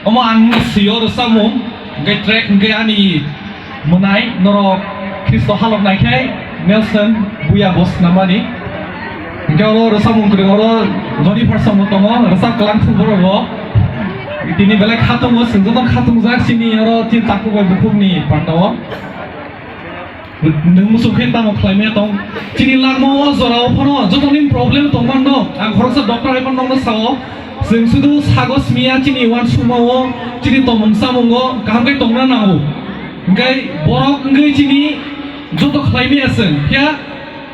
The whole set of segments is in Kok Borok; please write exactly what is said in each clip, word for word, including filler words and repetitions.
Omo ang swi o rwchapmung, hwnkhe track hwnkhe ani mwnai norok Khristo halok naikhai Nelson Buya bo swnamani. Hwnkhe oro rwchapmung kwrwng oro Johnny Pharsa bo tongo, rwchap kwlang thung borok bo. Tini belai khatungo, chwng joto khatungjak chini oro tin takhuk bai bukhukni panda o. Nwng muchung khe tamo khlaimaya tong? Chini langma o jora o phano jotoni problem tongmano. Ang khoroksa doctor hai phano nokno sao. Chwng sudu sago simiya chini uansukma o, chini tongmung chamung o kaham khe tongna nango. Hwnkhe borok wngwi chini joto khlaimaya chwng. Phiya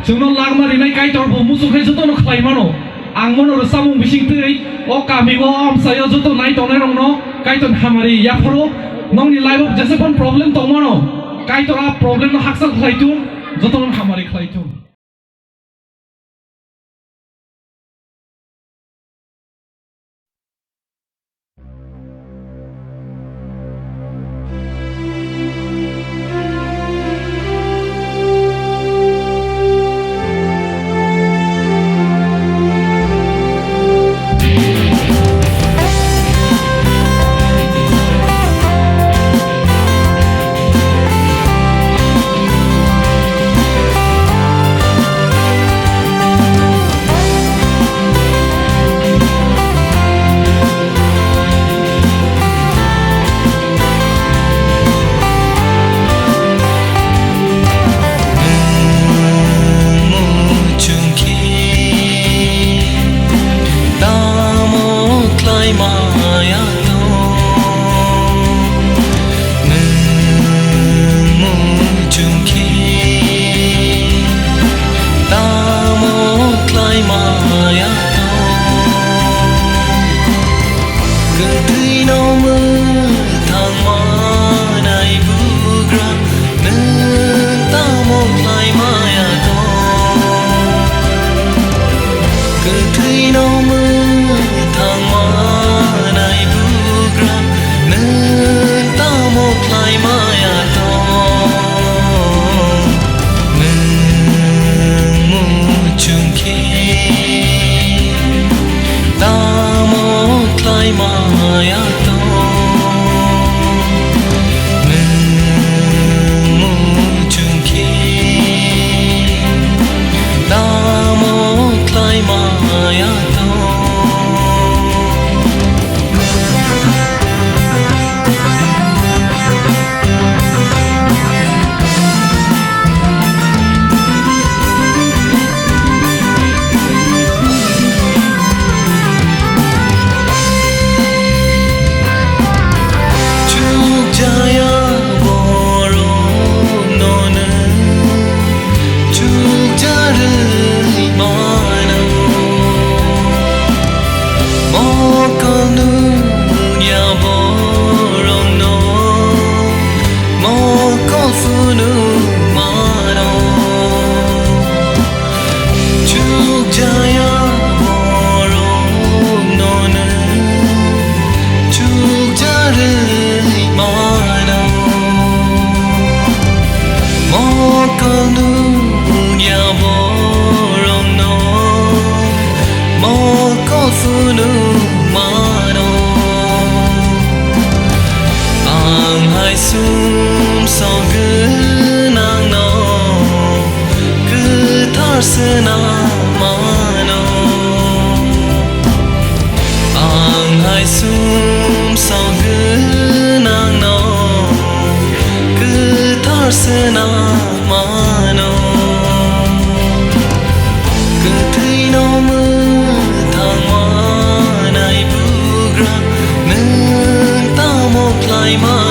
chwngno langma rinai Kaitor bo muchung khe jotono khlaimano. Ang bono rwchapmung bising twi o kami o amchai o joto nai tongnai rokno Kaitor hamari yapharo, nokni life o jesephano problem tongmano Kaitor a problem no hakchal khlai thung, jotono hamari khlai thung. Tamo khlai maya tong? Nwng muchung khe tamo khlai maya tong? Kwthwino mwthang manai bugra, nwng tamo khlai maya tong? Kwthwino mwthang manai bugra, nwng tamo khlai maya tong? Nwng muchung khe tamo khlai maya tong? Nwng muchung khe tamo khlai maya tong? Chukjaya borokno nwng chukjarwi mano. Mokol nungya borokno mokol phunuk mano. Chukjaya borokno nwng chukjarwi mano. Mokol nungya borokno mokol phunuk mano. Ang hai sumsok gwnangno kwthar swnam mano. Ang hai sumsok gwnangno kwthar swnam mano. Kwthwino mwthang manai bugra, nwng tamo khlai ma?